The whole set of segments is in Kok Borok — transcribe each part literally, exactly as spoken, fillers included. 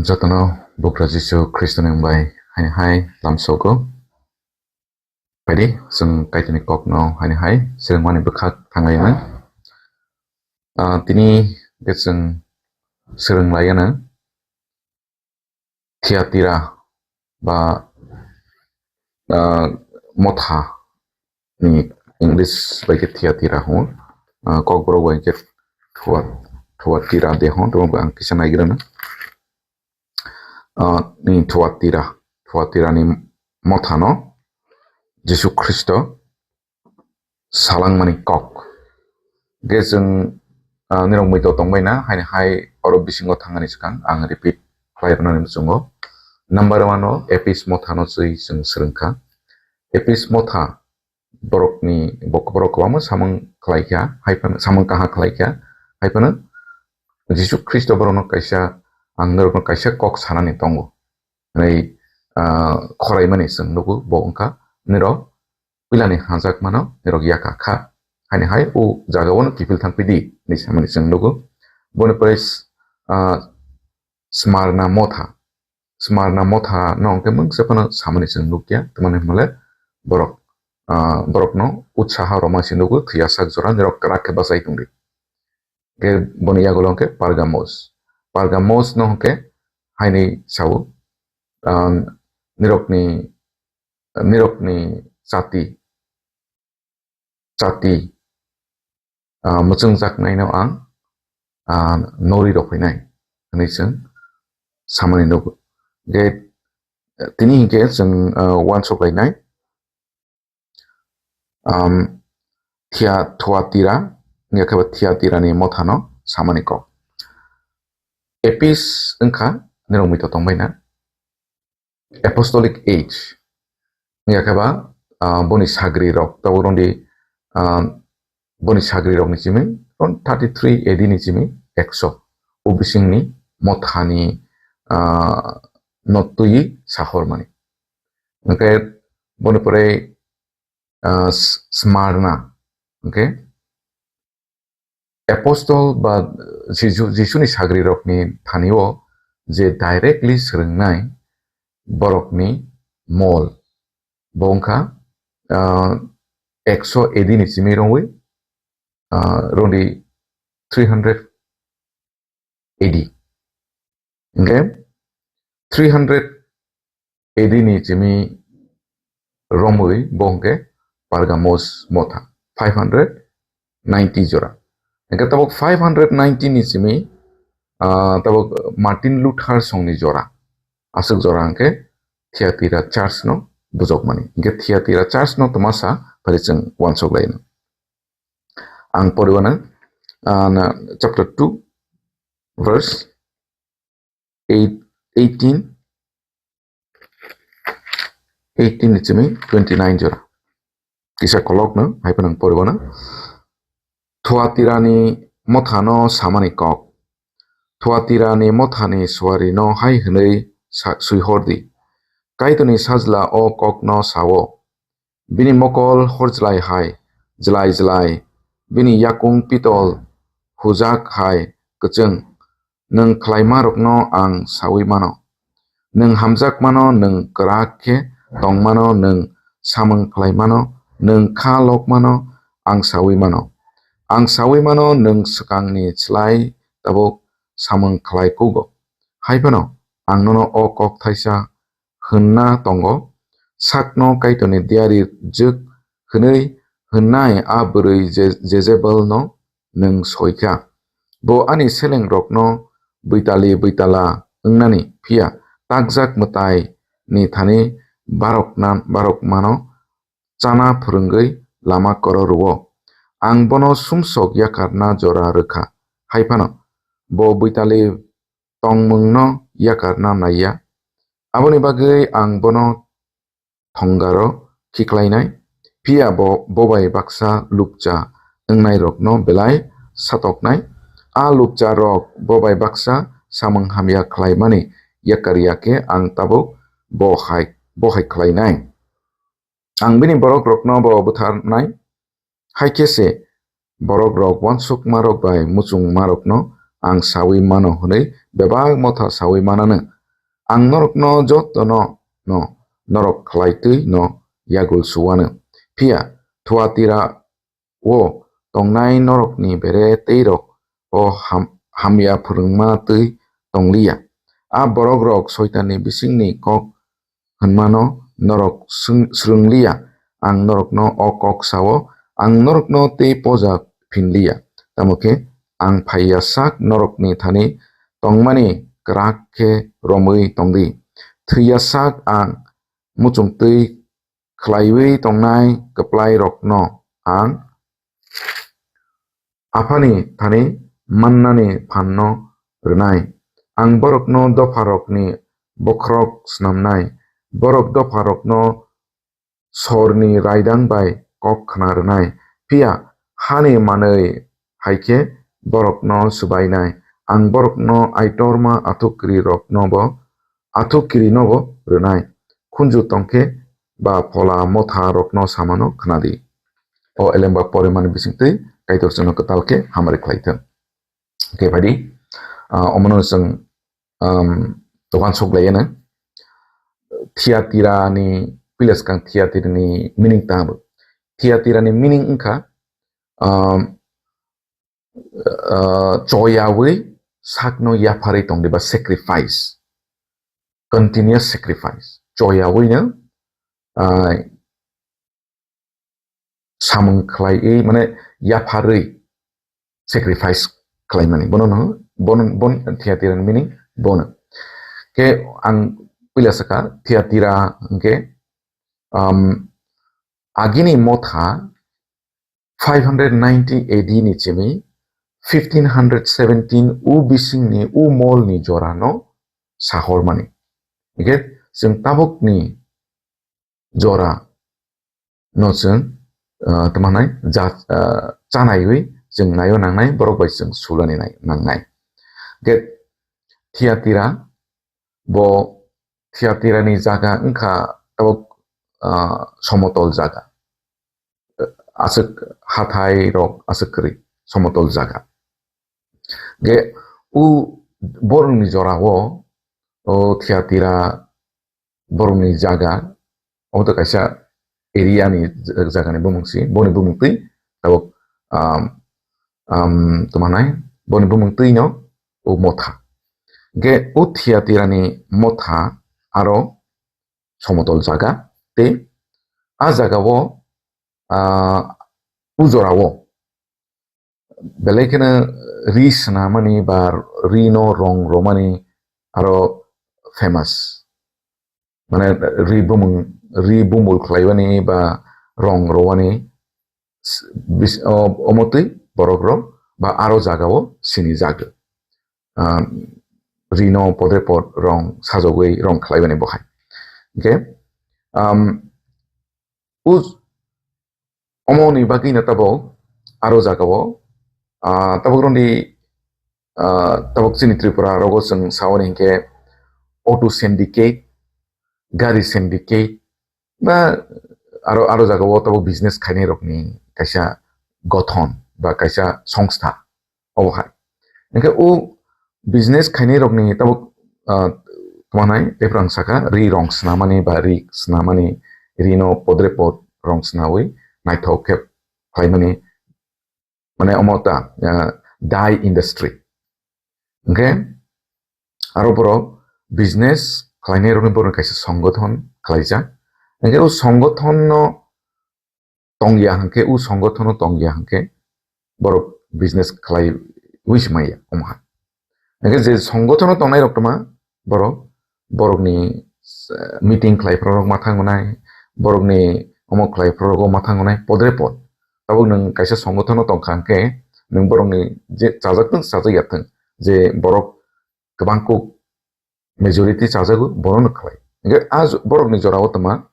Jotono Bugra Jisu Khristoni wngbai hai hai lamsogo. Phaidi, chwng Kaitorni kokno hai hai swrwngmani bwkhak thanglaina. Ah, tini khe chwng swrwnglaina. Thiatira ba, ah, motha ni English bai khe Thiatira hwn. Ah, kokborok bai khe Thua-, Thuatira de hwn, tamo ang kisa naigrana. Ah, ni Thuatira, Thuatira ni motha no Jisu Khristo salangmani kok. Ge chwng, ah, nirok muido tongbai na, haini hai oro bisingo thangani swkang ang repeat khlai rwnani muchungo. Number one o Epis motha no chwi chwng swrwngkha. Epis motha borokni, bok-, borok kwbangma samung khlaikha, hai phano samung kaha khlaikha, hai phano Jisu Khristo borokno kaisa, ang norokno kaisa kok sanani tongo. Hwnwi, ah, khoraimani chwng nugo, bo wngkha nirok puilani hanjakmano nirok yakha kha. Haini hai o jagao'-no kiphil thangpidi hinwi samani chwng nugo. Boni pore, ah, Smarna motha. Smarna motha no hwnkhe mungsa phano samani chwng nukya. Tamani hwnle borok, ah, borokno utsaha rwma se nugo, thwiyasak jora nirok kwrak khe bachai tongdi. Hwnkhe boni yagulo hwnkhe Pergamos. Pergamos no hwnkhe haini sao, ah, nirokni, nirokni chati, chati, ah, mwchwngjaknaino ang, ah, norwi rw phainai hwnwi chwng samani nugo. Hwnkhe, tini hwnkhe chwng, ah, uansuk lainai. Am, Thia-, Thuatira, wngya khe ba Thiatirani mothano samani kok. Epis wngkha nirok muido tongbaina. Apostolic Age, wngya khe ba, ah, boni sagri rok, tabuk rwngdi, ah, boni sagri rokni simi, thirty three A D ni simi ekso, o bisingni mothani, ah, no twiwi sahormani. Hwnkhe boni pore, ah, S-, Smarna, hwnkhe Apostol ba Jisu, Jisuni sagrirokni thani-o je directly swrwngnai borokni mol, bo wngkha, ah, ekso A D ni simi rwngwi, ah, rwngdi three hundred A D. Hwnkhe three hundred A D ni simi romwi bo hwnkhe Pergamos motha, five hundred ninety jora. Hwnkhe tabuk five hundred ninety ni simi, ah, tabuk Martin Luther songni jora. Aswk jora hwnkhe Thyatira church no bujokmani. Hwnkhe Thyatira church no twmasa phari chwng uansuk laino. Ang poriwana, ah, na, chapter two, verse eight, eighteen, eighteen ni simi twenty nine jora. Kisa kolokno hai phano ang poriwana. Thuatirani mothano samani kok. Thuatirani mothani suarino hai hwnwi sa-, swihordi, Kaitorni sajla o kokno sao. Bini mokol horjlai hai, jlai jlai, bini yakung pitol hujak hai kwchwng. Nwng khlaimarokno ang saui mano. Nwng hamjakmano, nwng kwrak khe tongmano, nwng samung khlaimano, nwng kha lokmano ang saui mano. Ang saui mano, nwng swkangni slai tabuk samung khlai kugo. Hai phano ang nono o kok thaisa hwnna tongo, sakno Kaitorni diari jwk hwnwi hwnnai a bwrwi Je-, Jezebelno nwng soi kha. Bo ani selengrokno bwitali bwitala wngnani, phiya takjak mwtaini thani barokna-, barokmano chana phwrwngwi lama koro rwo. Ang bono sumsok yakarna jora rwkha, hai phano bo bwitali tongmungno yakarna naiya. Aboni bagwi ang bono thongaro khiklainai, phiya bo bobai baksa lupcha wngnairokno belai satoknai. A lupcharok bobai baksa samung hamya khlaimani yakar ya khe ang tabuk bo hai, bo hai khlainai. Ang bini borokrokno bo butharnai. Hai khe se borokrok uansukmarok bai muchungmarokno ang saui mano hwnwi bebak motha saui mananw. Ang norokno jotono no norok khlai twi no yagul suwano. Phiya Thuatira o tongnai norokni bere tei rok o ham-, hamya phwrwngma twi tongliya. A borok rok Soitanni bisingni kok hwnmano norok swng-, swrwngliya. Ang norokno o kok sao, ang norokno tei poja phinliya. Tamo khe ang phaiya sak norokni thani tongmani kwrak khe romwi tongdi. Thwiya sak ang muchung twi khlaiwi tongnai kwplai rokno ang Aphani thani mannani phanno rwnai. Ang borokno dopharokni bokhorok snamnai. Borok dopharokno sorni raidang bai kok khna rwnai. Phiya hani manwi hai khe borokno swbainai. Ang borokno aitorma athukriroknobo athukiri nogo rwnai. Khunju tongkhe ba phola motha rokno samano khnadi. O elemba porimani bisingtwi Kaitor chwngno kwtal khe hamari khlai thung. Khe phadi, ah, omono chwng, um, uansuk lai eno. Thiatira ni, pila swkang Thiatira ni meaning tamo. Thiatira ni meaning wngkha, um, ah, choyawi sakno yapharwi tongdi ba sacrifice, continuous sacrifice. Choyawino, ah, samung khlaiwi, mane, yapharwi sacrifice khlaimani. Bono no, bono, bon Thiatira ni meaning bono. Khe ang pila saka Thiatira hwnkhe, um, agini motha five hundred ninety A D ni chimi fifteen hundred seventeen u bisingni u molni jorano sahormani. Hingkhe chwng tabukni jora no chwng, ah, tamo nai ja, ah, chanaiwi chwng naio nangnai, borok bai chwng sulani nai, nangnai. Hingkhe Thiatira, bo Thiatira ni jaga wngkha tabuk, ah, somotol jaga. Aswk hathai rok aswk kwrwi somotol jaga. Ge u borokni jorao, o Thiatira borokni jaga, obo to kaisa area ni jagani bumung si, boni bumung twi tabuk, um, um, tamo nai, boni bumung twi no o motha. Ge o Thiatira ni motha aro somotol jaga, tei a jagao, ah, u jorao belai kheno ri swnamani ba ri no rong romani aro famous. Mane ri bumung, ri bumul khlaiwani ba rong rowani s-, bis-, o-, omotwi borok rok ba aro jagao sini jago. Ah, rino podre pod rong sajogwi rong khlaiwani bohai. Hingkhe, um, us-, omoni bagwino tabuk aro jagao, ah, tabuk roni, ah, tabuk chini Tripura rogo chwng saoni hingkhe auto syndicate, gari syndicate, ba aro, aro jagao tabuk business khainai rokni kaisa gothon ba kaisa songstha. Obo hai. Hingkhe o business khainai rokni tabuk, ah, tamo nai, tei phrang saka, ri rong swnamani ba ri swnamani, ri no podre pod rong swnawi naithok khe khlaimani, mane omo ta, ah, dye industry. Hingkhe aro borok business khlainai rokni borokni kaisa songothon khlaijak. Hingkhe o songothon no tongya hwnkhe, o songothano tongya hwnkhe, borok business khlaiwi se maya, omo hai. Hwnkhe je songothano tongnai rok tongma, borok, borokni, eh, meeting khlai phuru rok ma thang wngnai, borokni omo khlai phuru rok ma thang wngnai, podre pod. Tabuk nwng kaisa songothano tongkha hwnkhe, nwng borokni je chajak thung, chajak ya thung, je borok kwbang kuk majority chajago, bono no khlai. Hingkhe a j-, borokni jorao tongma,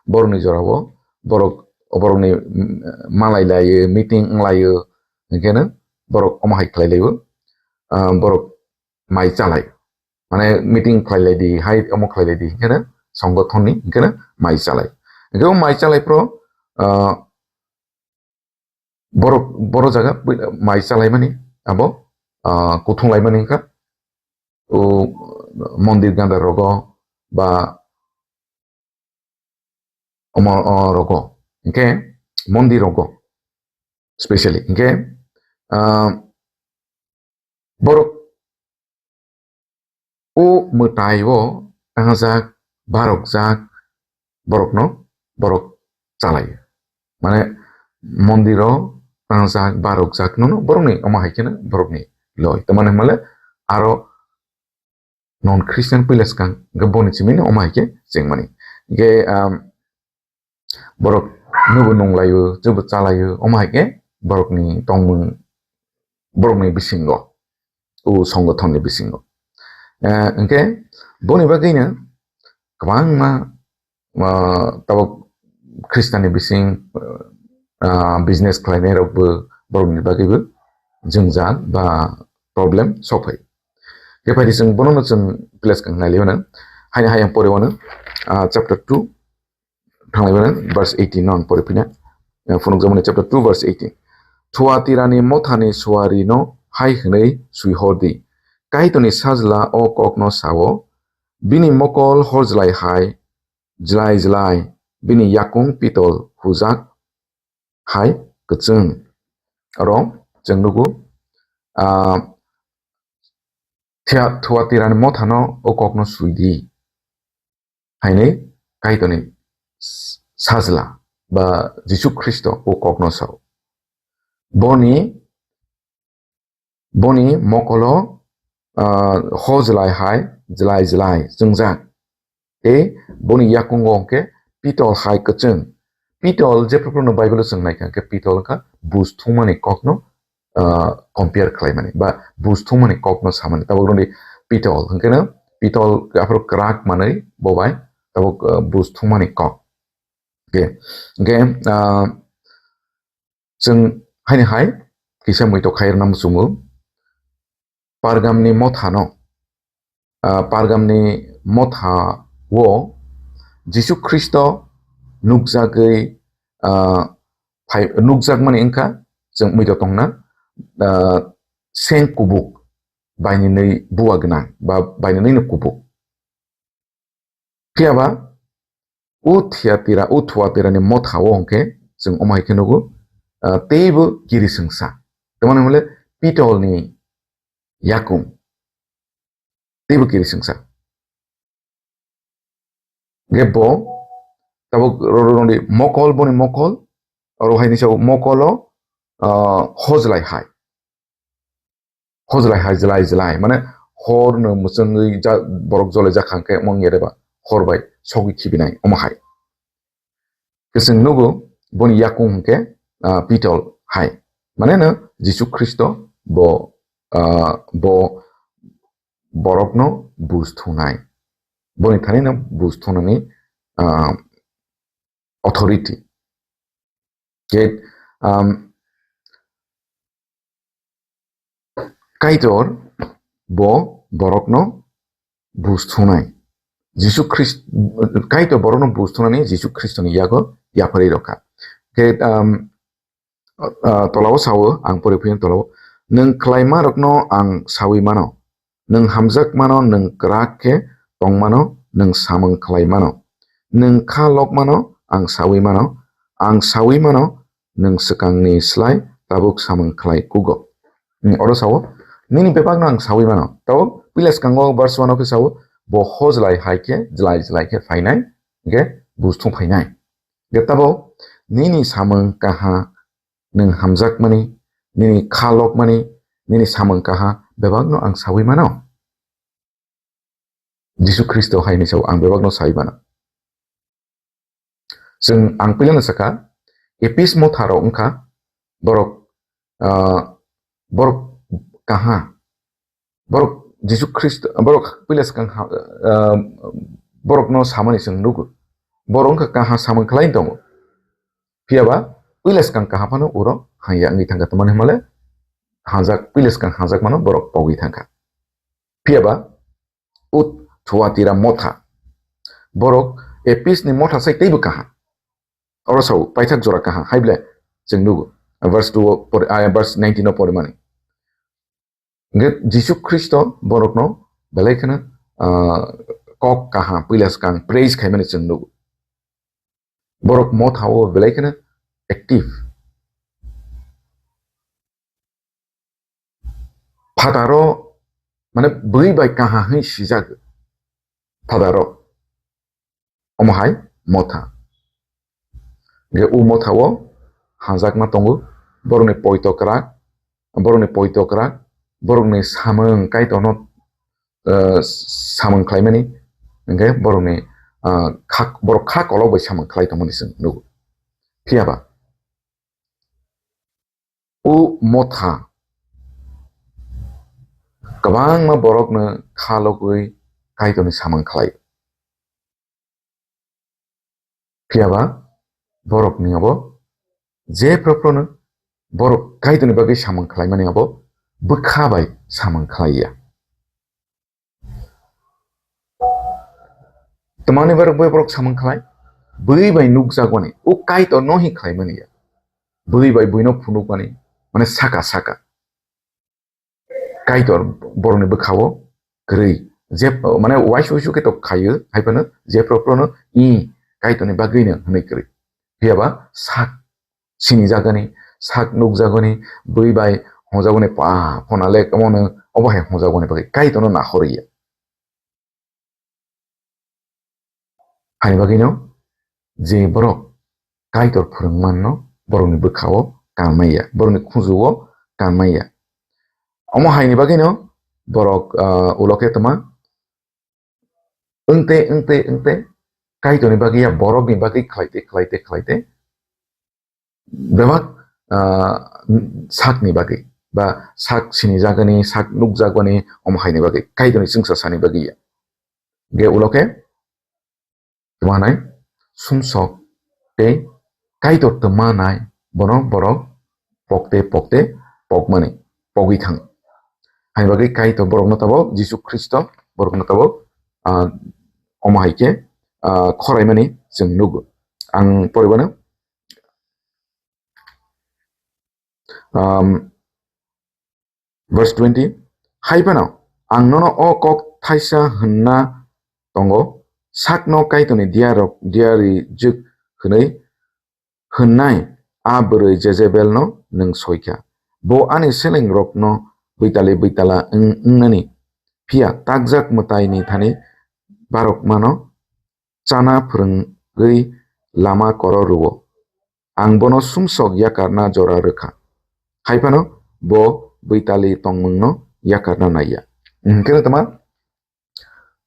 borokni jorao, borok, borokni, mm, malai laio, meeting wng laio, hingkhe no borok omo hai khlai laio, ah, borok mai chalai. Mane meeting khlai lai di, hai omo khlai lai di, hingkhe no songothon ni, hingkhe no mai chalai. Hingkhe o mai chalai phuru, ah, borok, borok jaga mai chalaimani abo, ah, kuthung laimani wngkha. O mondir ganda rogo, ba omo, o, rogo, hinkhe mondir rogo specially hinkhe, ah, borok o mwtai o tangjak, barokjak, borokno borok chalaio. Mane, mondiro tangjak, barokjak nono borokni, omo hai kheno borokni loi. Tamani hwnmale aro non Christian puila swkang hwnkhe boni simi no omo hai khe chengmani. Hwnkhe, um, borok nubo nunglaio, chubo chalaio, omo hai khe borokni tongmung, borokni bisingo, o songothonni bisingo. Eh, hwnkhe boni bagwino kwbangma, ah, tabuk Khristanni bising, ah, business khlainai rokbo borokni bagwibo jwngjal ba problem sokphai. Khe phaidi chwng bonono chwng place kang nailaiwano. Haino hayang poriwano, ah, chapter two, thanglaiwano verse eighteen no ang pori phina. Eh, phunukjakmani chapter two verse eighteen. Thuatirani mothani suarino hai hwnwi suihor di. Kaitorni sajla o kokno sao, bini mokol horjlai hai, jlai jlai, bini yakung pitol hujak hai kwchwng. Oro chwng nugo, ah, Thia-, Thuatirani mothano o kokno sui di. Hainwi Kaitorni s-, sajla ba Jisu Khristo o kokno sao. Boni, boni mokolo, ah, ho jlai hai, jlai jlai chwngjak. Tei boni yakungo hwnkhe pitol hai kwchwng. Pitol jephru phruno Bible-o chwng naikha hwnkhe pitol wngkha buj thumani kokno, ah, compare khlaimani ba buj thumani kokno samani. Tabuk rwdi pitol hwnkhe no pitol aphuru kwrak manwi bo bai tabuk, ah, buj thumani kok. Hwnkhe, hwnkhe, ah, chwng haini hai kisa muitok khai rwna muchungo. Pargamni mothano, ah, Pargamni motha o Jisu Khristo nukjagwi, ah, phai-, nukjakmani wngkha chwng muitok tongna, ah, seng kubuk, bainini bua gwnang ba bainini kubuk. Phiya ba o Thiatira, o Thuatirani motha o hwnkhe chwng omo hai khe nugo, ah, teibo kirisingsa. Tamani hwnle pitolni yakung teibo kirisingsa. Ge bo tabuk ro-, ro-, roni mokol, boni mokol, oro hai ni sao mokolo, ah, hojlai hai. Hojlai hai jlai jlai, mane hor no mwchangwi ja-, borok jole jakha hwnkhe mong yereba hor bai sogwi khibinai omo hai. Kwchwng nugo boni yakung hwnkhe, ah, pitol hai. Mane no Jisu Khristo bo, ah, bo borokno buj thunai. Boni thani no buj thunani, ah, authority. Khe, um, Kaitor bo borokno buj thunai. Jisu Khrist-, Kaitor borokno buj thunani Jisu Khristoni yago yapharwi rokha. Khe, um, ah, tolao sao, ang pori phiyang tolao, "Nwng khlaimarokno ang saui mano, nwng hamjakmano, nwng kwrak khe tongmano, nwng samung khlai mano, nwng kha lokmano ang saui mano, ang saui mano, nwng swkangni slai tabuk samung khlai kugo." Hmm, oro sao, "Nini bebakno ang saui mano." Tabuk puila swkango verse one o khe sao, "Bo hojlai hai khe, jlai jlai khe phainai, hwnkhe buj thung phainai." Hwnkhe tabuk nini samung kaha, nwng hamjakmani, nini kha lokmani, nini samung kaha bebakno ang saui mano. Jisu Khristo hai hwnwi sao, "Ang bebakno saui mano." Chwng, ang puilano sakha, Epis motha rok wngkha borok, ah, borok kaha, borok Jisu Khristo, borok puila swkang ha-, ah, borokno samani chwng nugo. Borok wngkha kaha samung khlai tongo. Phiya ba puila swkang kaha phano uro hangya wngwi thangkha, tamani hwnmale hanjak, puila swkang hanjakmano borok pogwi thangkha. Phiya ba o Thuatira motha, borok Epis ni motha sai teibo kaha. Oro sao, paithak jora kaha, hai ble chwng nugo. Verse two o pori, ah, verse nineteen o porimani. Hwnkhe Jisu Khristo borokno belai kheno, ah, kok kaham puila swkang praise khaimani chwng nugo. Borok motha o belai kheno active. Phataro, mane, bwi bai kaham hwnwi sijak phataro. Omo hai motha. Hwnkhe o motha o hamjakma tongo, borokni poito kwrak, borokni poito kwrak, borokni samung Kaitorno, eh, samung khlaimani, hwnkhe borokni, ah, kha, borok kha kolok bai samung khlai tongmani chwng nugo. Phiya ba, o motha kwbangma borokno kha logwi Kaitorni samung khlai. Phiya ba borokni abo je phrophrono borok Kaitorni bagwi samung khlaimani abo bwkha bai samung khlai ya. Twmani borok bai borok samung khlai, bwi bai nukjagmani, o Kaitorno hi khlaimani ya. Bwi bai bwino phunukmani, mane saka saka. Kaitor borokni bwkha-o kwrwi, je, mane, uaisu uaisu khe to khaio, hai phano je phrophrono, "I, Kaitorni bagwino," hwnwi kwrwi. Phiya ba sak sinijagani, sak nukjagani, bwi bai hwnjagani, pa, phona le omono, obo hai hwnjagani bagwi Kaitorno nahorwi ya. Hani bagwino je borok Kaitor phwrwngmanno borokni bwkha-o kanmai ya, borokni khuju-o kanmai ya. Omo haini bagwino borok, ah, ulo khe tongma wngte, wngte, wngte Kaitorni bagwi ya, borokni bagwi khlaite, khlaite, khlaite bebak, ah, sakni bagwi, ba sak sinijagani, sak nukjagani, omo haini bagwi, Kaitorni chwngsa sani bagwi ya. Ge ulo khe tma nai sumsok tei Kaitor tma nai bono borok pokte pokte pokmani, pogwi thang. Haini bagwi Kaitor borokno tabok, Jisu Khristo borokno tabok, ah, omo hai khe, ah, khoraimani chwng nugo. Ang poribano. Um, verse twenty, hai phano ang nono o kok thaisa hwnna tongo, sakno Kaitorni diyarok, diyari jwk hwnwi hwnnai a bwrwi Jezebelno nwng soikha. Bo ani selengrokno bwitali bwitala wng-, wngnani, phiya takjak mwtaini thani barokmano chana phwrwngwi lama koro rwo. Ang bono sumsok yakarna jora rwkha. Hai phano bo bwitali tongmungno yakarna naiya. Hwnkhe tongma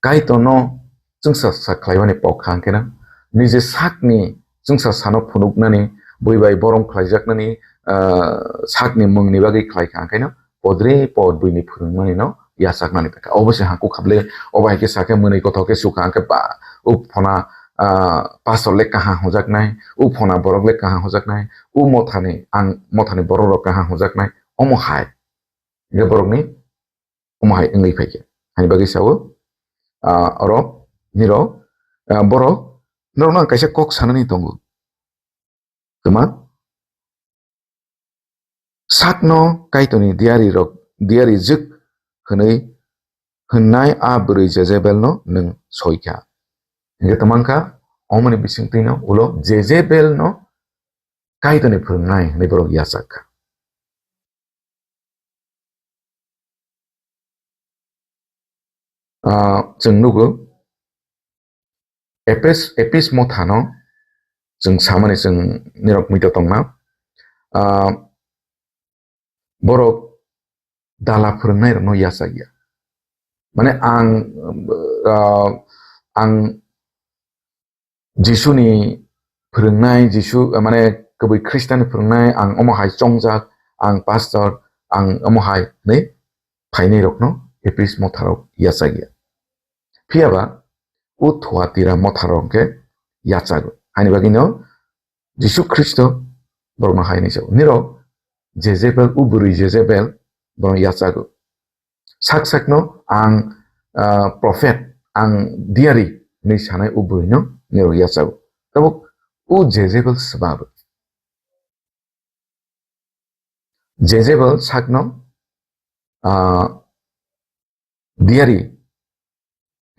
Kaitorno chwngsa sa khlaimani pok kha hwnkhe na, nije sakni chwngsa sano phunuknani, bui bai borom khlaijaknani, ah, sakni mungni bagwi khlai kha hwnkhe na, podre pod buini phwrwngmani no yachaknani taka. Obo se hangkuk khable, obo hai khe sakhe mwnwi kothok khe sukha hwnkhe ba, u phona, ah, pastor le kaham hwnjaknai, u phona borok le kaham hwnjaknai, u mothani ang, mothani borok rok kaham hwnjaknai, omo hai. Hwnkhe borokni omo hai wngwi phaikhe. Hani bagwi sao, ah, oro nirok, ah, borok norokno ang kaisa kok sanani tongo. Tuma sakno Kaitorni diyari rok, diyari jwk hwnwi hwnnai a bwrwi Jezebelno nwng soikha. Hwnkhe tuma wngkha omoni bisingtwino ulo Jezebelno Kaitorni phwrwngnai hwnwi borok yachak kha. Ah, chwng nugo, Ephes-, Ephis mothano chwng samani chwng nirok muitu tongma. Ah, borok dala phwrwngnairokno yachak ya. Mane ang, ah, ang Jisuni phwrwngnai, Jisu, mane, kwbwi Khristianni phwrwngnai, ang omo hai chongjak, ang pastor, ang omo hai hwnwi phainai rokno Ephis motharok yachak ya. Phiya ba o Thuatira motharok khe yachago. Haini bagwino Jisu Khristo borokno hai hwnwi sao, nirok Jezebel, o bwrwi Jezebel borokno yachago. Sak sakno ang, ah, prophet, ang diari hwnwi sanai o bwrwino nirok yachago. Tabuk o Jezebel swbabo. Jezebel sakno, ah, diari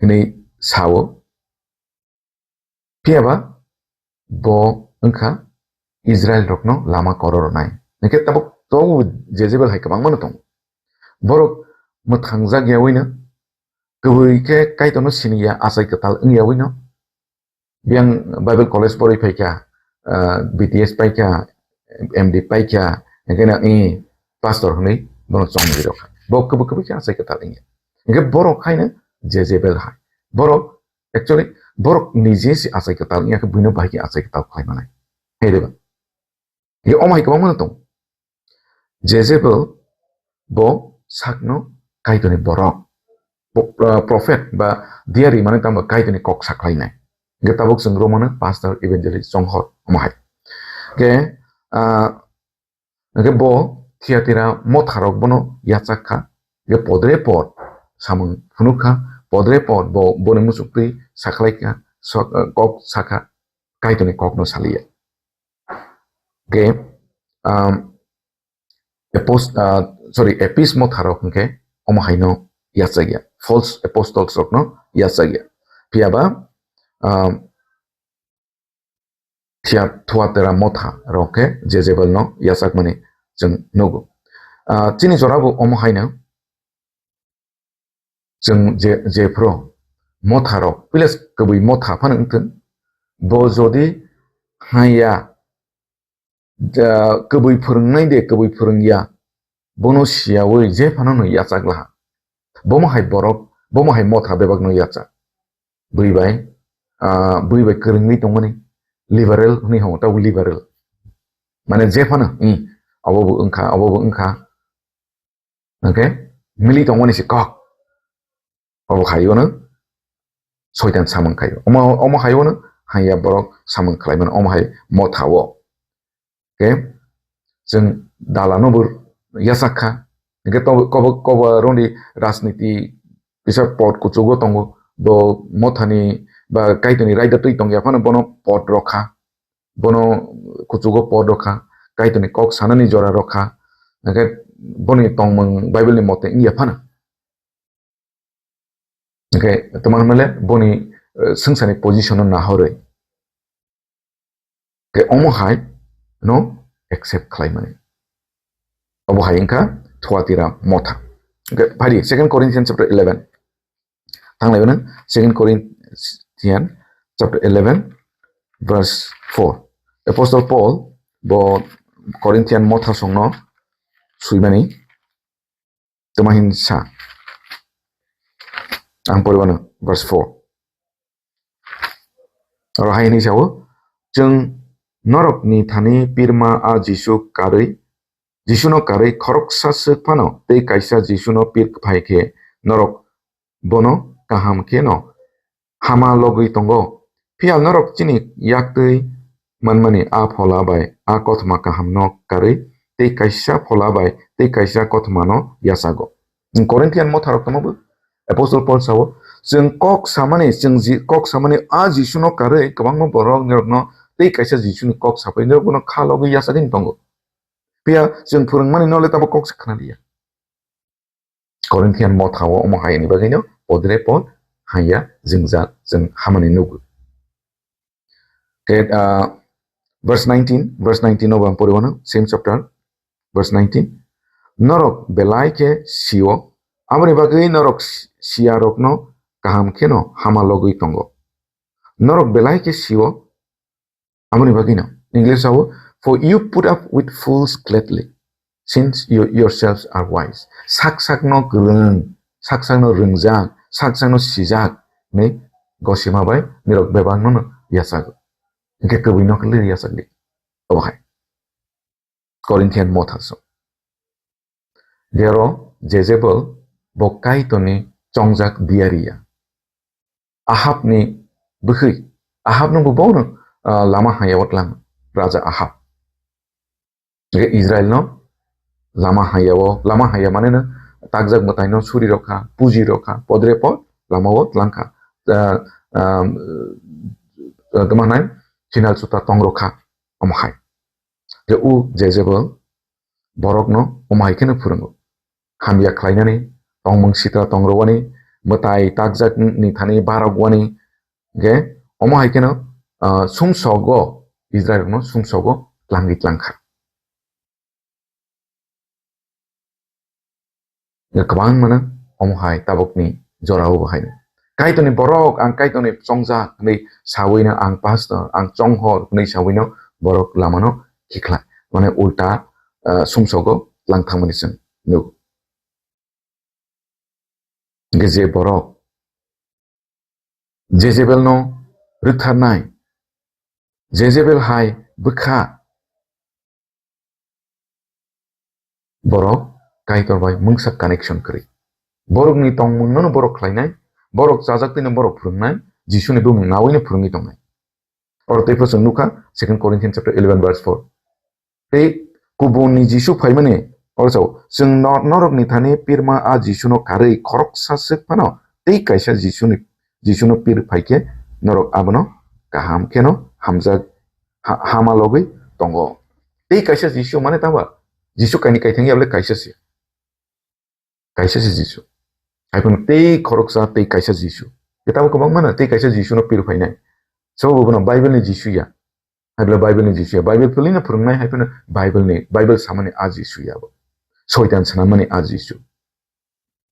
hwnwi sao. Phiya ba bo wngkha Israel rokno lama koro rwnai. Hingkhe tabuk, tabuk Jezebel hai kwbangma no tongo. Borok mwthangjak yaui no, kwbwi khe Kaitorno sini ya, achai kwtal wng yaui no. Biyang Bible college porwi phaikha, ah, B T S paikha, M D paikha, hingkhe no, eh, pastor hwnwi bono chongwi rokha. Bo kwbwi kwbwi khe achai kwtal wngya. Hingkhe borok haino Jezebel hai. Borok, actually, borok nije se achai kwtal wngya khe buino bahai khe achai kwtal khlai manai. Hai de ba? Ye omo hai kwbangma no tong. Jezebel bo sakno Kaitorni borok. Bo, ah, prophet ba diari mane tamo Kaitorni kok saklainai. Hingkhe tabuk chwng romano pastor, evangelist, chonghor omo hai. Hingkhe, ah, hingkhe bo Thiatira motharok bono yachak kha. Hingkhe podre pod samung phunuk kha. Podre pod bo boni muchuk twi sakhlai kha. Sok-, ah, kok sakha. Kaitorni kokno saliya. Hingkhe, um, apost-, ah, sorry, Epis motharok hwnkhe omo haino yachakya, false apostles rokno yachakya. Phiya ba, ah, Thia-, Thuatira motha rok khe Jezebel no yachakmani chwng nugo. Ah, chini jora bo omo haino chwng je, jephru motha rok, piles kwbwi motha phano wngthwng, bo jodi haya, ja, kwbwi phwrwngnai de, kwbwi phwrwngya, bono siyaui je phano no yachak laha. Bomo hai borok, bomo hai motha bebak no yachak. Bwi bai, ah, bwi bai kwrwngwi tongmani liberal hwnwi hwngo, tabuk liberal. Mane je phano, hmm, obo bo wngkha, obo bo wngkha. Hwnkhe mili tongmani se kok. Obo hai ono soitan samung khaio. Omo, omo hai ono hanya borok samung khlai mano, omo hai motha o. Hwnkhe chwng dala no bo yachak kha. Hwnkhe to kobo, kobo roni rajniti kisa pot kuchugo tongo. Bo mothani ba Kaitorni raida twi tongya phano bono pot rokha. Bono kuchugo pot rokha, Kaitorni kok sanani jora rokha, hwnkhe boni tongmung Bible ni mote wngya phano. Hwnkhe tongma hwnle boni, eh, swngcharni position no nahorwi. Hwnkhe omo hai no accept khlai mani. Obo hai wngkha Thuatira motha. Hwnkhe phai di, Second Corinthians chapter eleven. Thang lai mano, Second Corinthians chapter eleven, verse four. Apostle Paul bo Corinthian motha songno swimani toma hin sa. Ang pori mano, verse four. Oro hai hwnwi sao, "Chwng norokni thani pirma a Jisu karwi, Jisuno karwi khoroksa swk phano tei kaisa Jisuno pir phai khe norok bono kaham khe no hama logwi tongo. Phiya norok chini yaktwi manmani a phola bai a kothoma kahamno karwi tei kaisa phola bai tei kaisa kothomano yachago." Corinthian motharok tongma bo Apostle Paul sao, "Chwng kok samani, chwng ji-, kok samani a Jisuno karwi kwbangma borok nirokno tei kaisa Jisuni kok sapai nirok bono kha logwi yachagwi tongo. Phiya chwng phwrwngmani no le tabo kok se khna liya." Corinthian motha o omo hai ni bagwi no podre pod haya jwngjal chwng hamani nugo. Ke, ah, verse nineteen, verse nineteen no bang pori wano, same chapter, verse nineteen. Norok belai khe sio, aboni bagwi norok si-, siya rokno kaham kheno hama logwi tongo. Norok belai khe sio, aboni bagwi no. English sao, "For you put up with fools gladly, since you yourselves are wise." Sak sakno kwrwng, sak sakno rwngjak, sak sakno sijak, ni gosima bai nirok bebak no no yachago. Hingke kwbwi no khe yachak di. Obo hai. Corinthian motha so. Gero Jezebel bo Kaitorni chongjak diaria. Ahabni bwkhwi. Ahabno bo bono, ah, lama hayao tlang, Raja Ahab. Hingke Israelno lama hayao, lama haya mane no takjak mwtaino suri rokha, puji rokha, podre pod lamao tlangkha. Ah, ah, ah, tamo hanai, sinal suta tong rokha, omo hai. Je u Jezebel borokno omo hai kheno phwrwngo. Hamya khlainani, tongmung sitra tongrowani, mwtai takjak ni thani barok wani, hwnkhe omo hai kheno, ah, sumsogo, Israel rokno sumsogo tlangwi tlangkha. Kwbangmano omo hai tabukni jorao bo hai. Kaitorni borok, ang Kaitorni chongjak hinwi sawino, ang pastor, ang chonghor hinwi sawino borok lamano khiklai. Mane ulta, ah, sumsogo lang thangmani chwng nugo. Hwnkhe je borok Jezebelno rwktharnai, Jezebel hai bwkha borok Kaitor bai mungsa connection kwrwi. Borokni tongmungno borok khlainai, borok chajaktwino borok phwrwngnai, Jisuni bumung nawino phwrwngwi tongnai. Oro tei phano chwng nukha, Second Corinthians chapter eleven verse four. Tei kubunni Jisu phaimani, oro sao, chwng nor-, norokni thani pirma a Jisuno karwi khoroksa swk phano tei kaisa Jisuni, Jisuno pir phaikhe norok abono kaham kheno hamjak, ha-, hama logwi tongo. Tei kaisa Jisu mane tamo? Jisu kaini kaithang ya bole kaisa se. Kaisa se Jisu. Hai phano tei khoroksa tei kaisa Jisu. Kitab o kwbangma no tei kaisa Jisu no pir phainai. Sobo bono Bible ni Jisu ya. Hai bole Bible ni Jisu ya. Bible pili no phwrwngnai hai phano Bible ni, Bible samani a Jisu ya bo. Soitan swnamani a Jisu.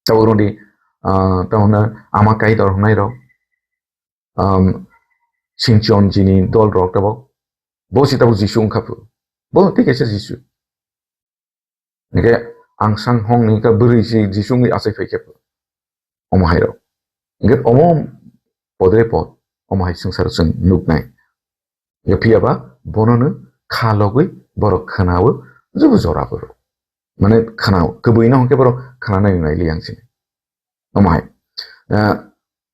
Tabuk rwdi, ah, tamo hwnna ama Kaitor hwnai rok, um, Sinchon jini dol rok tabuk. Bo si tabuk Jisu wngkha phu. Bo tei kaisa Jisu. Hingke ang sang hong ni ka bwrwi si Jisu wngwi achai phai khe omo hai rok. Hingke omo podre pod omo hai swngcharo chwng nuknai. Hingke phiya ba bono no kha logwi borok khwnawo, jubu jora borok. Mane khwnawo, kwbwi no hingke borok khwnanai nai li yang sini. Omo hai. Ah,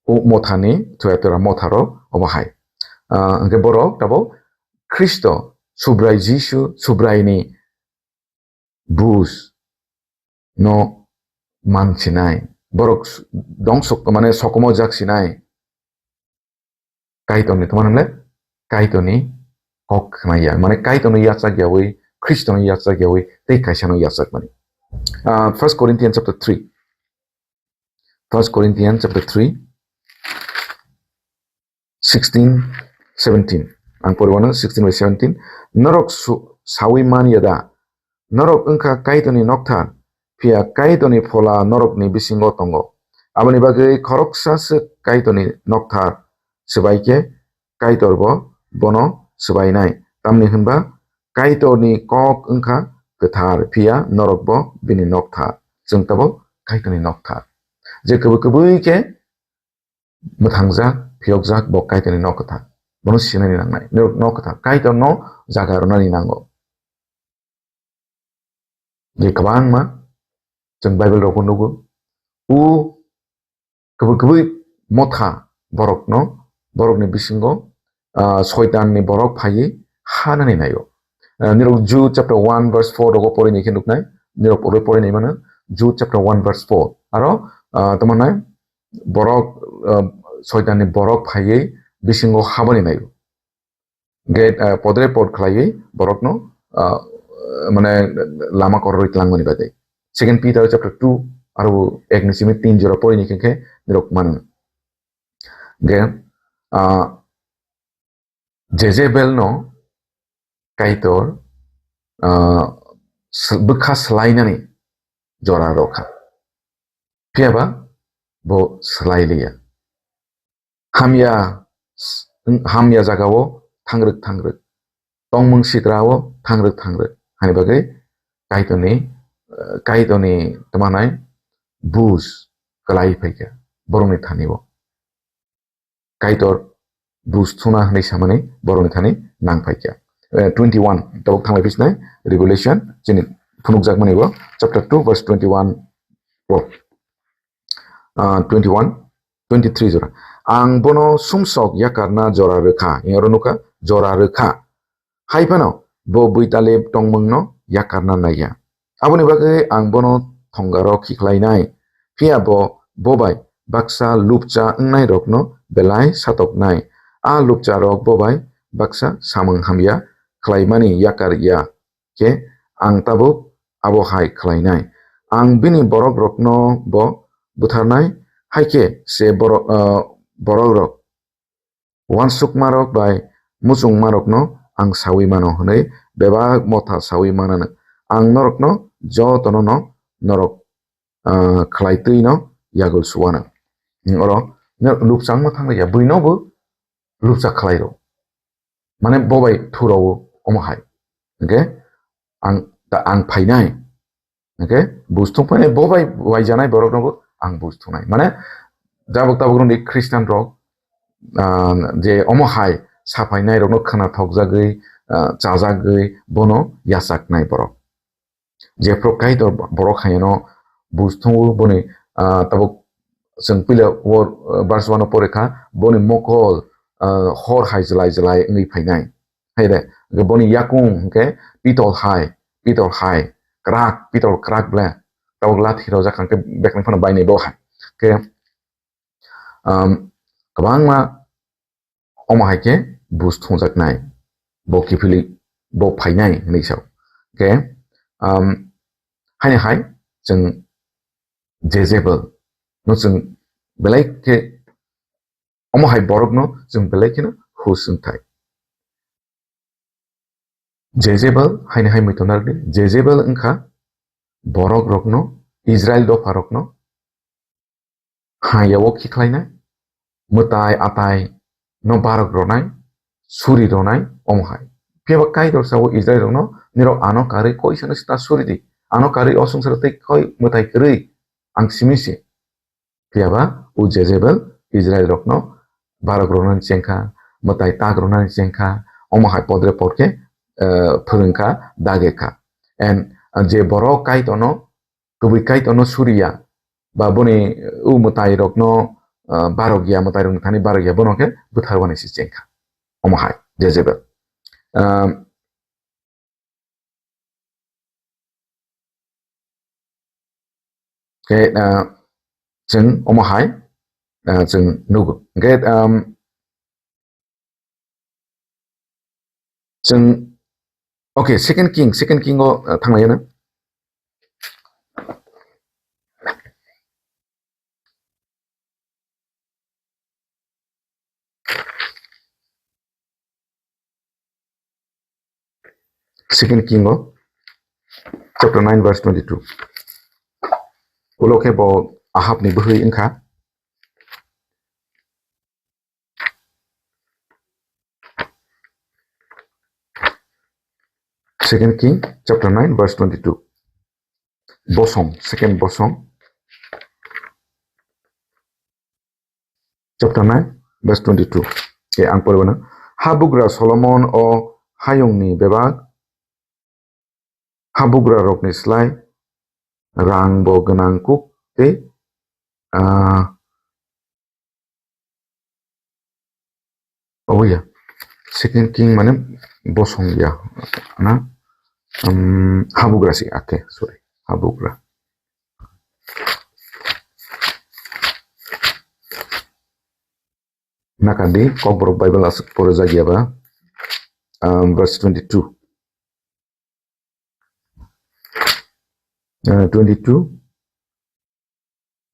o mothani, Thuatira motharo omo hai. Ah, hingke borok tabo Khristo, Subrai Jisu, Subrai ni bus no man sinai, borok s-, dong sok-, mane sokomojak sinai. Kaitor ni tongma nang le, Kaitor ni kok khna ya, mane Kaitor no yachak yawi, Khristo no yachak yawi, tei kaisa no yachak mani. Ah, First Corinthians chapter three. First Corinthians chapter three, sixteen, seventeen. Ang poriwano sixteen by seventeen. Norok su-, sawi man ya da? Norok wngkha Kaitorni nokthar, phiya Kaitorni phola norokni bisingo tongo. Aboni bagwi khoroksa se Kaitorni nokthar, swbai khe Kaitor bo bono swbainai. Tamni hwnba Kaitorni kok wngkha kwthar, phiya norok bo bini nokthar. Chwng tabuk Kaitorni nokthar. Je kwbwi kwbwi khe mwthangjak, phiyokjak bo Kaitorni nok kwthar. Bono sinani nangnai. Nok, nok kwthar. Kaitorno jaga rwnani nango. Je kwbangma chwng Bible rogo nugo. O kwbwi kwbwi motha borokno, borokni bisingo, ah, Soitanni borok phaiwi hanani naio. Ah, nirok Jude chapter one verse four rogo porinai khe nuknai. Nirok oro porinai mano Jude chapter one verse four. Aro, ah, tamo nai borok, ah, Soitanni borok phaiwi bisingo habani naio. Gate, ah, podre pod khlaiwi borokno, ah, mane lama kororwi tlangmani bagwi. Second Peter chapter two, aro ekni simi tin jora porini khe khe nirok mano. Ge, ah, Jezebel no Kaitor, ah, s-, bwkha swlainani jora rokha. Phiya ba bo swlai liya. Hamya, hamya jagao thangrwk thangrwk, tongmung sikrao thangrwk thangrwk, hani bagwi Kaitorni, eh, Kaitorni tmanai bus kwlai phaikha borokni thani-o. Kaitor bus thuna hwnwi samani borokni thani nang phaikha. Eh, twenty-one, tabuk thanglai phisnai Revelation, chini phunukjakmani bo, chapter two, verse twenty-one o. Ah, twenty-one, twenty-three jora. Ang bono sumsok yakarna jora rwkha, oro nukha, jora rwkha. Hai phano bo buitali tongmungno yakarna naiya. Aboni bagwi ang bono thongaro khiklainai. Phiya bo, bo bai baksa lupcha wngnairokno belai satoknai. A lupcharok bo bai baksa samung hamya khlaimani yakar ya khe ang tabuk abo hai khlainai. Ang bini borokrokno bo butharnai, Hai khe se borok, ah, borok rok uansukmarok bai muchungmarokno ang saui mano hwnwi bebak motha saui mananw. Ang norokno jotono'-no norok, ah, khlai twi'-no yagul suanw. Oro lupchangma thanglaikha, buino bo lupchak khlai rw. Mane bo bai thurao omo hai. Hwnkhe ang, ta ang phainai. Hwnkhe buj thung phainai, bo bai waijanai borokno bo ang buj thungnai. Mane jabuk tabuk rwni Christian rok, ah, je omo hai saphainai rokno khwnathokjagwi, ah, chajagwi bono yachaknai borok. Jephru Kaitor borok haino buj thungo boni, ah, tabuk chwng puila o, ah, verse one o pore kha, boni mokol, ah, hor hai jwlai jwlai wngwi phainai. Hai de, hwnkhe boni yakung hwnkhe pitol hai, pitol hai, kwrak, pitol kwrak ble, tabuk lathi rojak hwnkhe beknang phano bainai bo hai. Hwnkhe, um, kwbangma omo hai khe buj thungjaknai, bo kiphilwi bo phainai hwnwi sao. Hwnkhe, um, haini hai chwng Jezebel no chwng belai khe, omo hai borok no chwng belai kheno hus wngthai. Jezebel haini hai muitu narwkdi, Jezebel wngkha borok rokno, Israel dopha rokno hayao khikhlainai, mwtai atai no barok ronai, suri ronai, omo hai. Phiya ba Kaitor sao Israel rokno, "Nirok ano karwi koisa no sita suri di, ano karwi o swngcharo tei koi mwtai kwrwi ang simi se." Phiya ba o Jezebel Israel rokno barok ronani chengkha, mwtai tak ronani chengkha, omo hai podre pod khe, eh, phwrwngkha, dagekha. And, eh, je borok Kaitorno, kubui Kaitorno suriya, ba boni, eh, o mwtai rokno, eh, barokya, mwtai rokni thani barokya, bono khe bwtharwani se chengkha. Omo hai, Jezebel. Um, Khe, ah, chwng omo hai, ah, chwng nugo. Hwnkhe, um, chwng, okay, Second King, Second King o, ah, thanglaiyano. Second King o chapter nine verse twenty-two. Ulo khe bo Ahab ni bwhwi wngkha. Second King chapter nine verse twenty-two. Bosong, second Bosong. Chapter nine verse twenty-two. Ke ang poribana. Habugra Solomon o hayungni bebak habugra rokni slai rang bo gwnang kuk tei, ah, Oh ya, Second King mane bosong ya, na? Um, habugra si, ake, sorry, habugra. Nakadi, Kokborok Bible aswk pore jagya ba, um, verse twenty-two. Uh, twenty-two.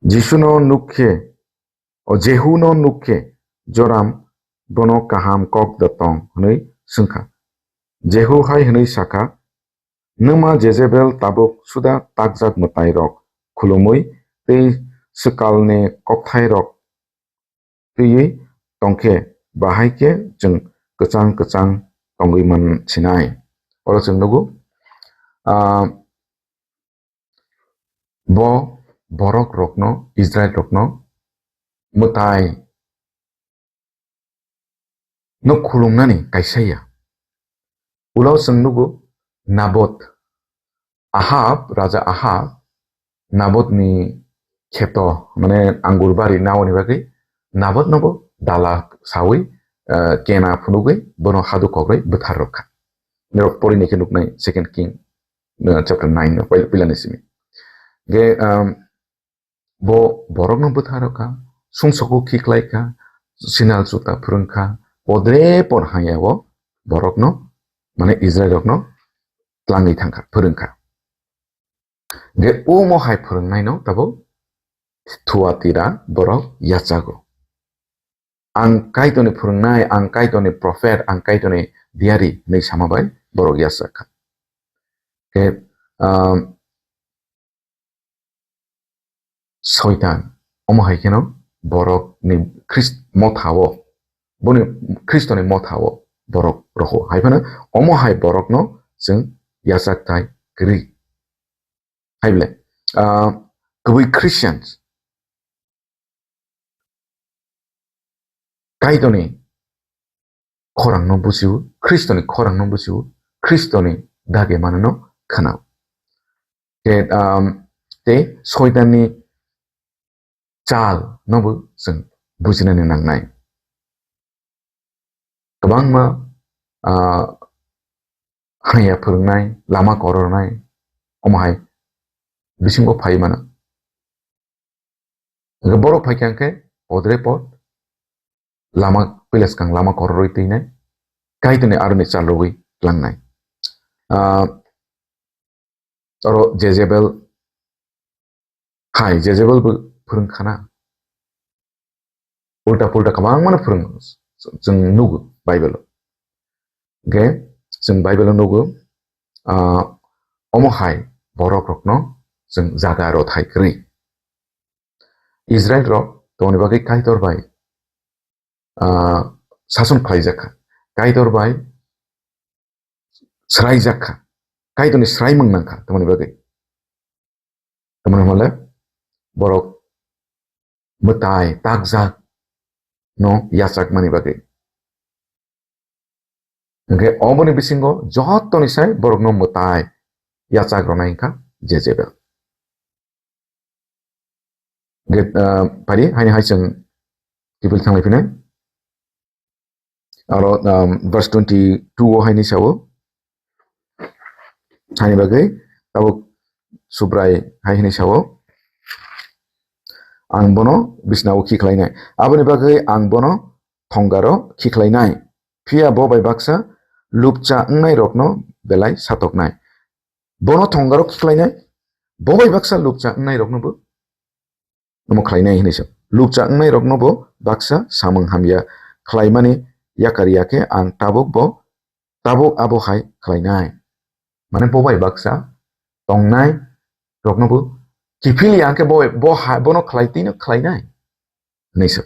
Jisuno nuk khe, o Jehuno nuk khe, Joram bono kaham kok da tong hwnwi swngkha. Jehu hai hwnwi sakha, "Nwma Jezebel tabuk suda takjak mwtairok khulumwi tei swkalni kokthairok twiwi tongkhe, bahai khe chwng kwchang kwchang tongwi man sinai." Oro chwng nugo, ah, bo borok rokno, Israel rokno mwtai no khulumnani kaisa ya. Ulo chwng nugo Nabot, Ahab, Raja Ahab, Nabotni kheto, mane angur bari naoni bagwi Nabotno bo dala sawi, eh, kena phunugwi bono hadu kogrwi bwthar rwkha. Norok porini khe nuknai Second King, eh, chapter nine no, pil-, pilani simi. Ge, um, bo borokno bwthar rwkha, sumsokgo khiklaikha, sinal chuta phwrwngkha, podre por haya o borokno, mane Israel rokno tlangwi thangkha, phwrwngkha. Hwnkhe omo hai phwrwngnaino tabuk Thuatira borok yachago. Ang Kaitorni phwrwngnai, ang Kaitorni prophet, ang Kaitorni diari hinwi sama bai borok yachak kha. Khe, um, Soitan, omo hai kheno borokni Khrist-, mothao, boni Khristoni mothao borok roho. Hai phano omo hai borokno chwng yachak thai kwrwi. Hai bole, ah, kwbwi Christians, Kaitorni khorangno bujiu, Khristoni khorangno bujiu, Khristoni dage manano khwnao. Tei, um, tei Soitanni chal nobo chwng bujinani nangnai. Kwbangma, ah, hanya phwrwngnai, lama korornai, omo hai bisingo phai mano. Hwnkhe borok phai kha hwnkhe podre pod lama, pila swkang lama kororwi twinai, Kaitorni aroni chalrogwi tlangnai. Ah, oro Jezebel hai, Jezebel bo phwrwng khana. Ulta pulta kwbangmano phwrwng chwng nugo Bible-o. Hwnkhe chwng Bible-o nugo, ah, omo hai borok rokno chwng jaga rw thai kwrwi. Israel rok tongni bagwi Kaitor bai, ah, sason khlaijak kha. Kaitor bai swraijak kha. Kaitorni swraimung nang kha tongni bagwi. Tamoni hwnle borok mwtai takjak no yachakmani bagwi. Hwnkhe oboni bisingo jotoni sai borokno mwtai yachak rwnai wngkha Jezebel. Hwnkhe, ah, phari haini hai chwng kiphil thanglai phinai. Aro, um, verse twenty-two o haini sao. Haini bagwi tabuk Subrai hai hini sao. Ang bono bisnao khikhlainai. Aboni bagwi ang bono thongaro khikhlainai. Phiya bo bai baksa lupcha wngnai rokno belai satoknai. Bono thongaro khikhlainai. Bo bai baksa lupcha wngnai rokno bo omo khlainai hinwi sa. Lupcha wngnai rokno bo baksa samung hamya khlaimani yakar ya khe ang tabuk bo, tabuk abo hai khlainai. Mane bo bai baksa tongnai rokno bo kiphil ya khe bo, bo ha, bono khlai tino khlainai hinwi sa.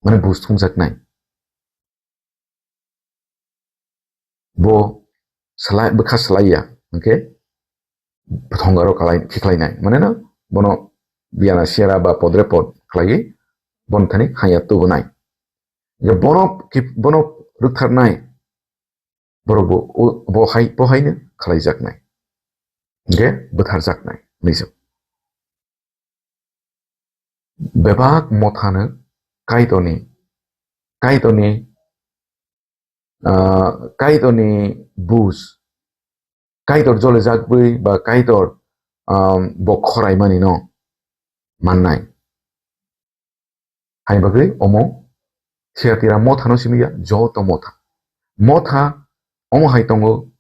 Mane bus thumjaknai. Bo salai, bwkha salai ya, hwnkhe thongaro kalai, khikhlainai. Mane no, bono biyana sera ba podre pod khlaiwi, bon thani haya tubunai. Je bono ki, bono rwktharnai, borok bo, o, bo hai, bo haino khlaijaknai. Hwnkhe bwtharjaknai, hinwi sa. Bebak mothano Kaitorni, Kaitorni, ah, Kaitorni bus, Kaitor jolijak bui ba Kaitor, um, bo khorai mani no mannai. Hai bagwi omo Thiatira mothano simi ya, joto motha. Motha omo hai tongo,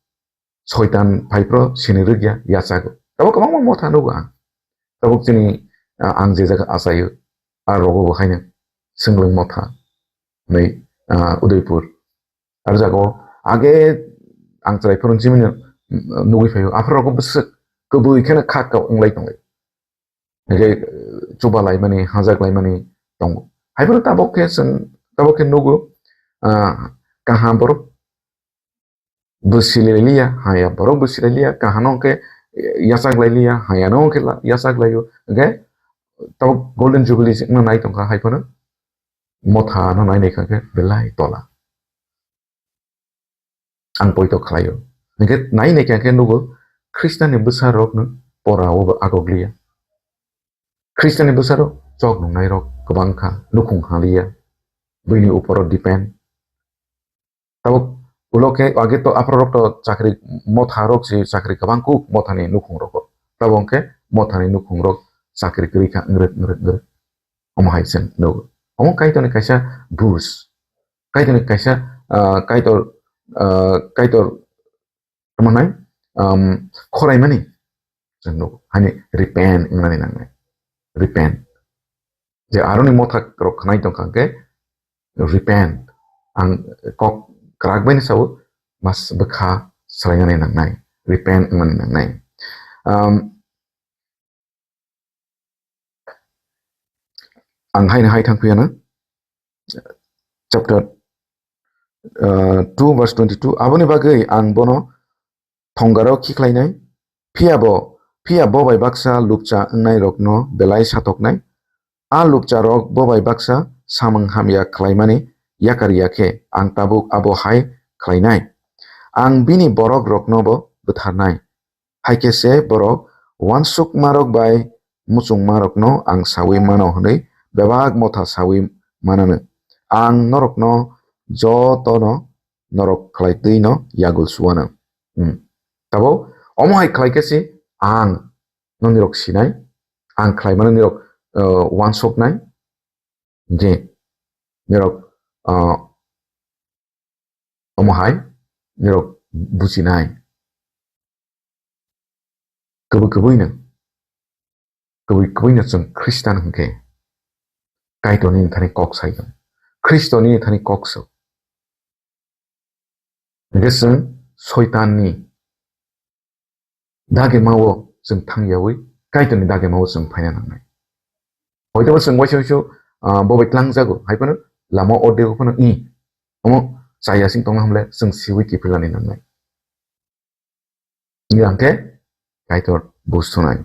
Soitan phaiphro sini rwgya yachago. Tabuk kwbangma motha nugo ang. Tabuk chini, ah, ang je jaga achaio, a rogo bo haino Swnglwng motha, hwnwi, ah, Udaipur. Aro jago age ang chwrai phano jimino, mm, nugwi phaio. Aphuru rogo bwswk kwbwi kheno kha kok wnglai tongo. Hingke, eh, chuba laimani, hajak laimani tongo. Haiphano tabok khe chwng, tabok khe nugo, ah, kaham borok bwsi lailiya, haya borok bwsi lailiya, kahano hwnkhe, eh, yachak lailiya, hayano hwnkhe la-, yachak laio. Hingke tabok Golden Jubilee wngna nai tongkha, haiphano motha no nai nai kha khe belai tola. Ang poito khlaio. Hingke nai nai kha khe nugo Khristanni bwsarokno pora o bo agok liya. Khristanni bwsarok chok nungnai rok kwbang kha, nukhung ha liya. Buini uporo depend. Tabuk ulo khe age to aphuru rok to chakri motha rok se chakri kwbang kuk mothani nukhung rogo. Tabuk hwnkhe mothani nukhung rok chakri kwrwi kha ngrwk ngrwk ngrwk. Omo hai se nugo. Omo Kaitorni kaisa bus. Kaitorni kaisa, ah, Kaitor, ah, Kaitor tamo nai, um, khoraimani. Chwng nugo. Hani repent wngnani nangnai. Repent. Je aroni motha rok khnai tongkha hwnkhe repent. Ang kok kwrak bai ni sao, mas bwkha swlainani nangnai, repent wngnani nangnai. Um, ang haino hai thang phiyana, chapter, uh, two verse twenty-two, aboni bagwi ang bono thongaro khiklainai, phiya bo, phiya bo bai baksa lupcha wngnairokno belai satoknai. A lupcharok bo bai baksa samung hamya khlaimani yakar ya khe, ang tabuk abo hai khlainai. Ang bini borokrokno bo butharnai. Hai khe se borok uansukmarok bai muchungmarokno ang saui mano hwnwi bebak motha saui manano. Ang norokno jotono norok khlai twi no yagul suano. Hmm. Tabo omo hai khlai khe se ang no nirok sinai, ang khlai mano nirok, uh, uansuknai, je nirok, uh, omo hai nirok bujinai. Kubui kubui no, kubui kubui no chwng Khristan hwnkhe Kaitor nini thani kok sai tong. Khristo nini thani kok sao. Hwnkhe chwng Soitanni dagimao chwng thangyawi Kaitorni dagimao chwng phaina nangnai. Hoitobo chwng waisa waisa, ah, bo bai tlangjago, hai phano lama o dego phano i, omo chaya sing tongna hamle chwng siwi kiphilani nangnai. Wngya hwnkhe Kaitor buj thunai.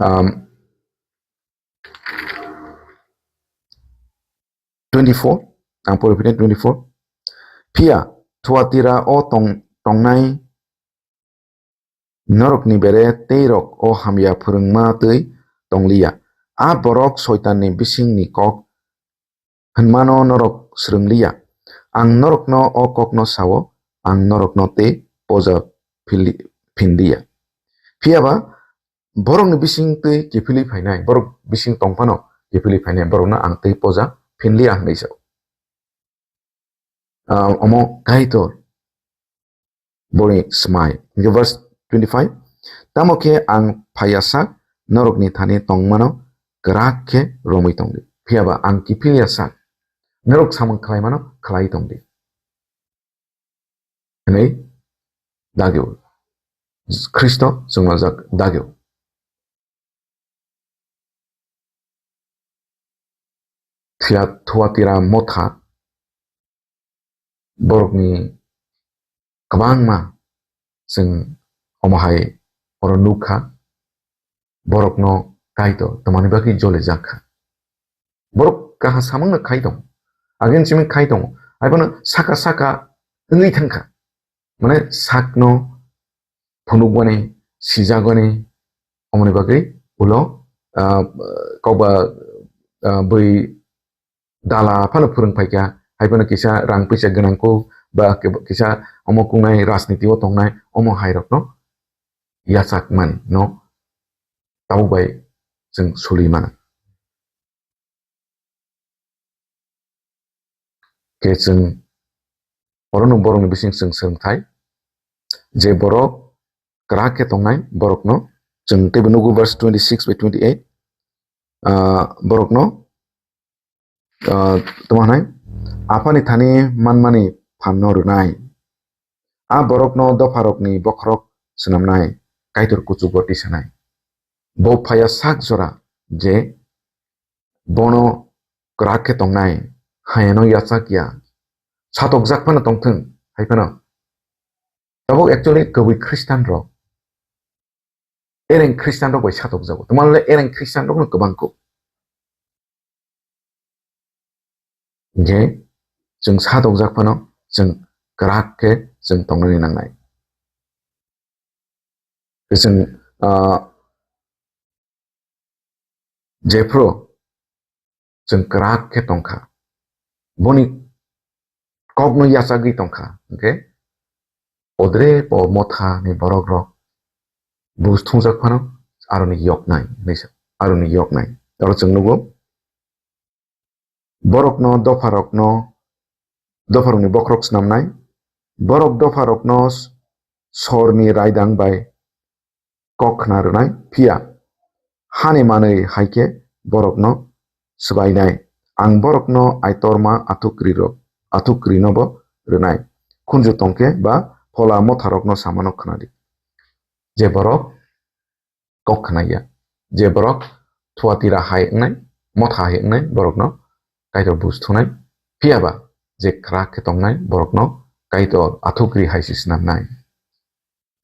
Um, twenty-four, ang pori phine twenty-four. Phiya Thuatira o tong-, tongnai norokni bere tei rok o hamya phwrwngma twi tongliya. A borok Soitanni bisingni kok hwnmano norok swrwngliya. Ang norokno o kokno sao, ang norokno tei poja phili-, phinliya. Phiyaba borokni bising twi kiphilwi phainai, borok bising tong phano kiphilwi phainai, borokno ang tei poja phinliya hwnwi sao. Ah, omo Kaitor boni swmai. Hwnkhe verse twenty-five, "Tamo khe ang phaiya sak norokni thani tongmano kwrak khe romwi tongdi, phiyaba ang kiphilya sak norok samung khlaimano khlai tongdi," hwnwi dagio. Khristo chwngno jak-, dagio. Thia-, Thuatira motha borokni kwbangma chwng omo hai oro nukha, borokno Kaitor twmani bagwi jolijak kha. Borok kaha samungno khai tongo, agin simi khai tongo, haiphano saka saka wngwi thangkha. Mane sakno phunukmani, sijakmani, omoni bagwi ulo, ah, kokba, ah, bui dala phano phwrwng phaikha, haiphano kisa rang puisa gwnangkuk ba kisa omo kungnai rajniti o tongnai omo hairokno yachakmano tabuk bai chwng suli mano. Khe chwng orono borokni bising chwng swrwngthai, je borok kwrak khe tongnai borokno chwng teibo nugo verse twenty-six bai twenty-eight, ah, borokno, ah, tamo hwnai, Aphani thani manmani phanno rwnai. A borokno dopharokni bokhorok swnamnai, Kaitor kuchugo tisanai. Bo phaiya sak jora je bono kwrak khe tongnai, hayano yachak ya, satokjak phano tongthwng, hai phano. Tabuk actually kwbwi Khristan rok, ereng Khristan rok bai satokjago. Tamo le ereng Khristan rokno kwbang kuk. Je chwng satokjak phano chwng kwrak khe chwng tongnani nangnai. Chwng, ah, jephru chwng kwrak khe tongkha, boni kokno yachagwi tongkha, hwnkhe odre po motha ni borok rok buj thungjak phano aroni yoknai, hinwi sa, aroni yoknai. Oro chwng nugo, borokno dopharokno, dopharokni bokhorok snamnai, borok dopharokno s-, sorni raidang bai kok khna rwnai, phiya hani manwi hai khe borokno swbainai. Ang borokno aitorma athukrirok, athukrinobo rwnai. Khunju tong khe ba phola motharokno samano khna di. Je borok kok khna ya, je borok Thuatira hai wngnai, motha hai wngnai borokno Kaitor buj thunai, phiya ba je khra khe tongnai borokno Kaitor athukri hai se snamnai.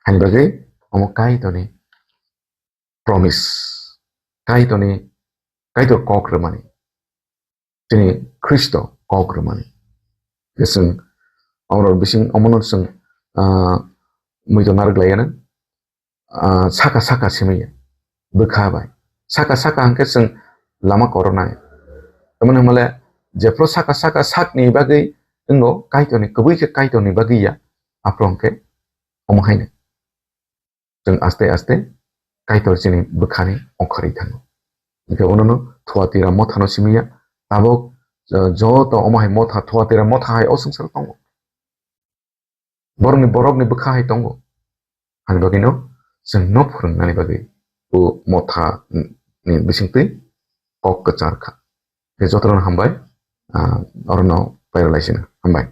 Hani bagwi omo Kaitorni promise, Kaitorni, Kaitor kok rwmani, chini Khristo kok rwmani. Khe chwng omorok bising omono chwng, ah, muitu narwk laiyana, ah, saka saka simi ya, bwkha bai. Saka saka hwnkhe chwng lama koronai. Tamoni hwnmale jephru saka saka sakni bagwi wngo Kaitorni, kwbwi khe Kaitorni bagwi ya, aphuru hwnkhe omo haino. Chwng aste aste Kaitor chini bwkhani ongkhorwi thango. Hwnkhe onono Thuatira mothano simi ya, tabuk, uh, joto omo hai motha, Thuatira motha hai o swngcharo tongo. Borokni, borokni bwkha hai tongo. Ani bagwino chwngno phwrwngnani bagwi o motha ni bisingtwi kok kwchar kha. Khe jotono hambai, ah, orono pairwlaisino. Hambai.